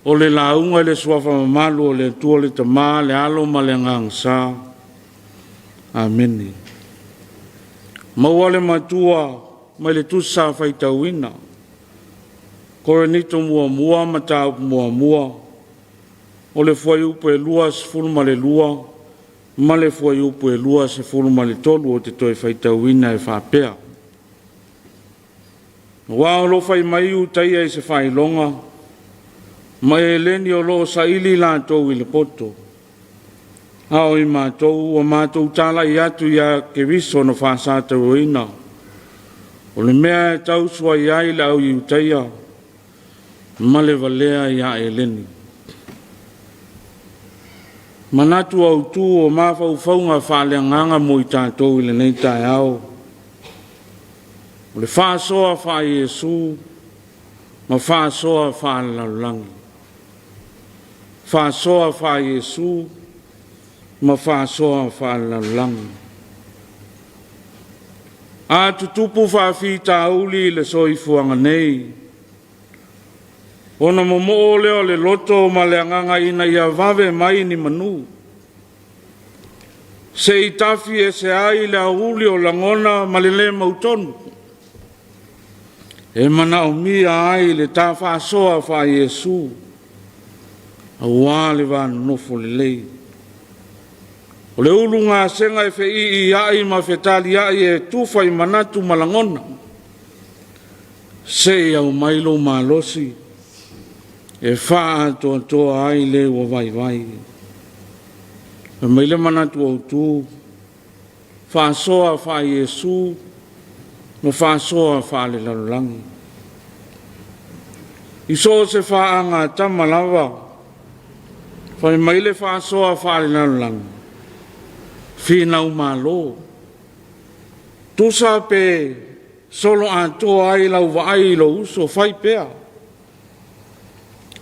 O le lauga i le Suafa mamalu o le Atua le Tama, le Alo ma le Agaga Sa. Amene. Maua le matua mai le tusi sa faitauina. Korinito muamua mataupu muamua o le fuaiupu e 22 ma le fuaiupu e 23 ou te toe faitauina e faapea. Aua o lo o fai mai Iutaia i se faailoga, ma Eleni o lo o saili latou i le poto, a o i matou ua matou talai atu ia Keriso na faasatauaina, o le mea e tausuai ai le au Iutaia ma le valea ia Eleni. Manatu autu o mafaufauga faaleagaga mo i tatou i lenei taeao, o le faasoa faa-Iesu ma faasoa faalelalolagi. Faasoa faa-Iesu ma faasoa faalelalolagi. A tutupu faafitauli i le soifuaga nei, ona momoo lea o le loto ma le agaga ina ia vave mai ni manu, se i tafi ese ai le aoauli o lagona ma le lē mautonu e manaomia ai le ta faasoa faa-Iesu aua le va nonofo lelei. O le ulu gasega e feiiai ma fetaliai e tufa i manatu ma lagona, se i aumai lou malosi e faaatoatoa ai le ua vaivai. Fai mai le manatu autu, faasoa faa-Iesu ma faasoa faalelalolagi. I so o se faagatama lava, fai mai le faasoa faalelalolagi, finau malo, tusa pe solo atoa ai lau vaai i lou uso, fai pea.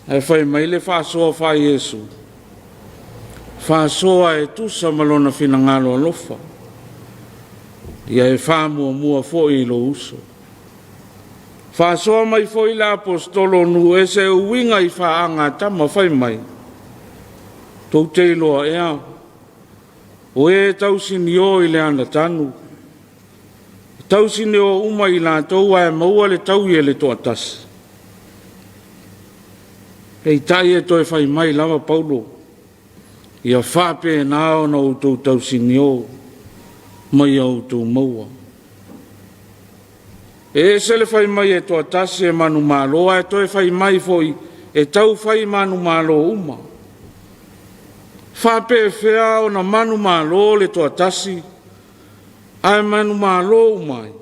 Ae fai mai le faasoa faa-Iesu, faasoa e tusa ma lona finagalo alofa, ia e faamuamua foi i lou uso. Faasoa mai foi le aposetolo o nuu ese e uiga i faagatama fai mai, tou te iloa ea, o e tausinio i le agatanu, e tausinio uma i latou ae maua le taui e le toatasi. Peitai e toe fai mai lava Paulo, ia faapena ona outou tausinio ma ia outou maua. E ese le fai mai e toatasi e manumalo, ae toe fai mai foi e tau fai manumalo uma. Faapefea ona manumalo le toatasi ae manumalo uma ai?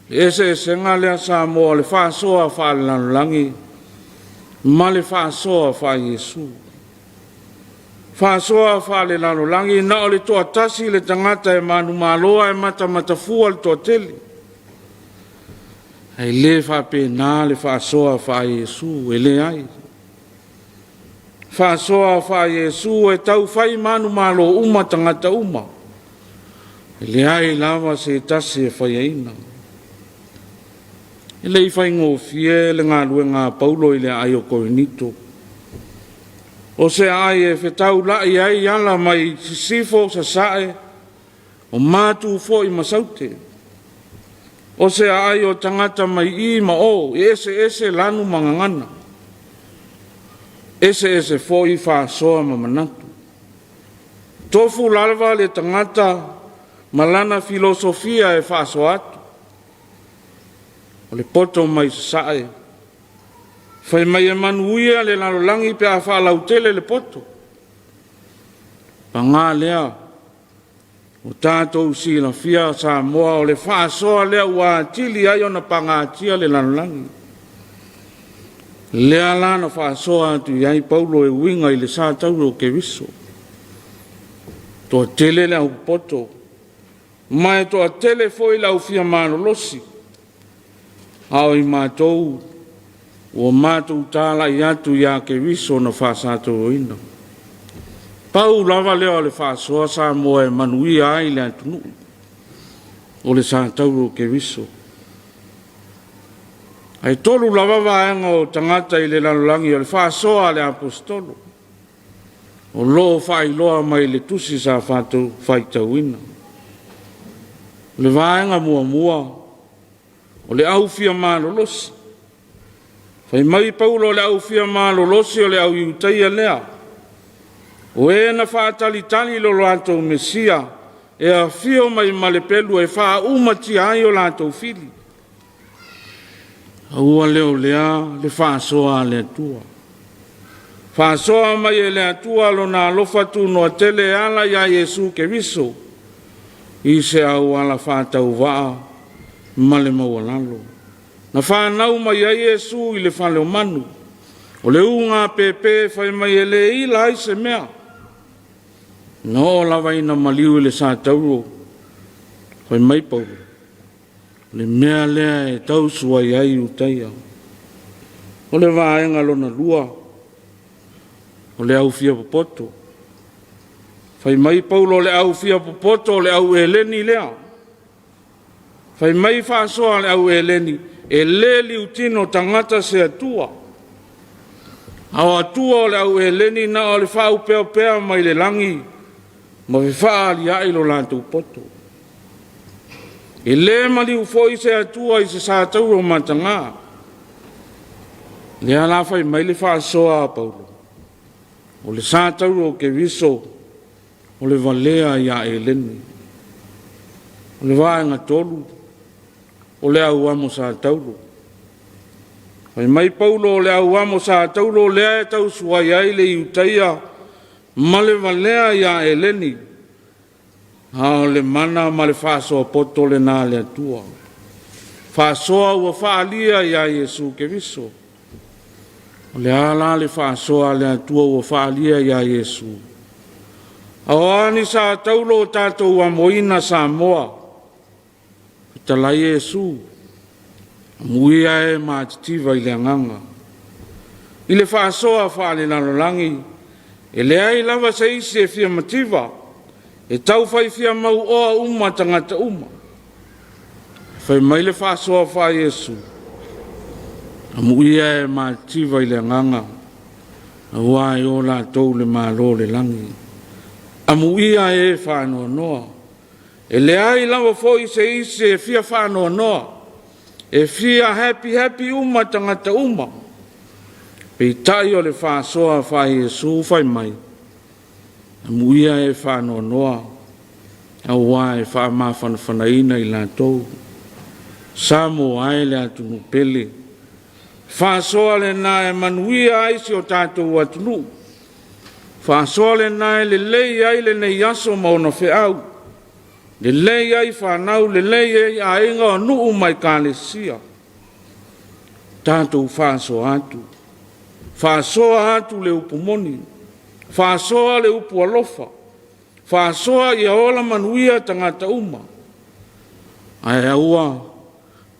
Le eseesega lea Samoa o le faasoa faalelalolagi ma le faasoa faa-Iesu. Faasoa faalelalolagi na o le toatasi le tagata e manumalo ae matamatafua le toatele. Ae le faapena le faasoa faa-Iesu, e leai. Faasoa faa-Iesu e tau fai manumalo uma tagata uma. E leai lava se tasi e faiaina. E le i faigofie le galuega a Paulo i le aai o Korinito. O se aai e fetaulai ai ala mai sisifo, sasae, o matu foi ma saute. O se aai o tagata mai i ma o, e eseese lanu ma gagana. Eseese foi faasoa ma manatu. Tofu lava le tagata ma lana filosofia e faasoa atu. O le poto mai sasae, fai mai e manuia le lalolagi pe a faalautele le poto. Paga lea, ua tatou silafia Samoa o le faasoa lea ua atili ai ona pagatia le lalolagi. Lea la na faasoa atu i ai Paulo e uiga i le sa taui o Keriso. Toatele le au poto, ma e toatele foi le au fia malolosi, a o i matou ua matou talai atu ia Keriso na faasatauaina. Pau lava lea o le faasoa Samoa e manuia ai le atunuu, o le sa taui o Keriso. Ae tolu lava vaega o tagata i le lalolagi o le faasoa a le Aposetolo o lo o faailoa mai i le tusi sa faitauina. O le vaega muamua, o le au fia malolosi. Fai mai Paulo o le au fia malolosi o le au Iutaia lea, o e na faatalitali lo latou Mesia e afio mai ma le pelu e faaumatia ai o latou fili. Aua lea o lea le faasoa a le Atua. Faasoa mai e le Atua lona alofa tunoa tele e ala ia Iesu Keriso i se auala faatauvaa ma le maualalo. Na fanau mai ai Iesu i le fale o manu. O le uga pepe fai mai e le ila ai se mea. Na oo lava ina maliu i le satauro, fai mai Paulo, o le mea lea e tausu ai ai Iutaia. O le vaega lona lua, o le au fia popoto. Fai mai Paulo o le au fia popoto o le au Eleni lea. Fai mai faasoa a le au Eleni, e le liutino tagata se Atua. A o Atua o le au Eleni na o le faaupeaupea mai le lagi ma fefaaliai lo latou poto. E le maliu foi se Atua i se satauro mataga. Lea la fai mai le faasoa a Paulo, o le satauro o Keriso o le valea ia Eleni. O le vaega tolu, o le auamo satauro. Fai mai Paulo o le auamo satauro lea e tausuai ai le Iutaia ma le valea ia Eleni, a o le mana ma le faasoa poto lena a le Atua. Faasoa ua faaalia ia Iesu Keriso. O le a la le faasoa a le Atua ua faaalia ia Iesu? A o a ni satauro o tatou amoina Samoa? Fetalai Iesu, amuia e matitiva i le agaga. I le faasoa faalelalolagi, e leai lava se isi e fia mativa, e taufai fia mauoa uma tagata uma. Fai mai le faasoa faa Iesu, amuia e matitiva i le agaga, aua e o latou le Malo o le lagi. Amuia e faanoanoa. E leai lava foi se isi e fia faanoanoa, e fia happy happy uma tagata uma. Peitai o le faasoa faa Iesu fai mai, amuia e faanoanoa, aua e faamafanafanaina i latou. Samoa e le atunuu pele, faasoa lena e manuia ai si o tatou atunuu, faasoa lena e lelei ai lenei aso ma ona feau, lelei ai fanau, lelei ai aiga o nuu ma ekalesia. Tatou faasoa atu, faasoa atu le upu moni, faasoa le upu alofa, faasoa ia ola manuia tagata uma. Ae aua,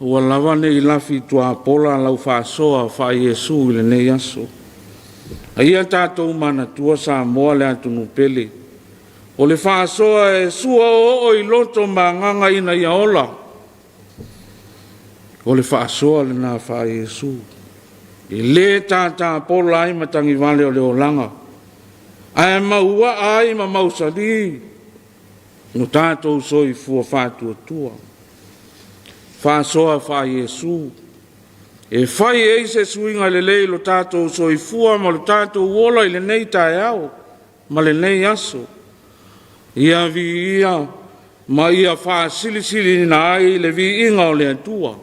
aua lava ne i lafi tuapola lau faasoa faa Iesu i lenei aso. A ia tatou manatua Samoa le atunuu pele, o le faasoa e sua oo i loto ma agaga ina ia ola. O le faasoa lena faa Iesu. E le tatapola ai matagivale o le olaga, ae mauaa ai ma mausali no tatou soifua faatuatua. Faasoa faa Iesu, e fai ai se suiga lelei i lo tatou soifua ma lo tatou ola i lenei taeao ma lenei aso. Ia viia ma ia faasilisiliina ai le viiga o le Atua.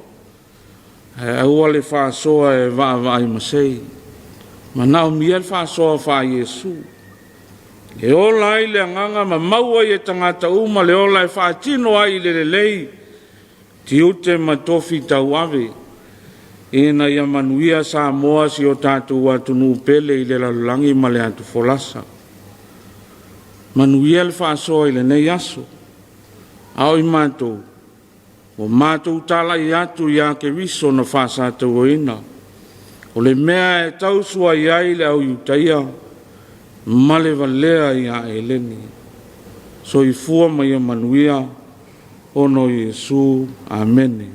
Ae aua le faasoa e vaavaai masei. Manaomia le faasoa faa Iesu. E ola ai le agaga ma maua ai e tagata uma le ola e faatino ai i le lelei, tiute ma tofi tauave, ina ia manuia Samoa si o tatou atunuu pele i le lalolagi ma le atufolasa. Manuia le faasoa i lenei aso. A o i matou, ua matou talai atu ia Keriso na faasatauaina, o le mea e tausuai ai le au Iutaia ma le valea ia Eleni. Soifua ma ia manuia, ona o Iesu. Amene.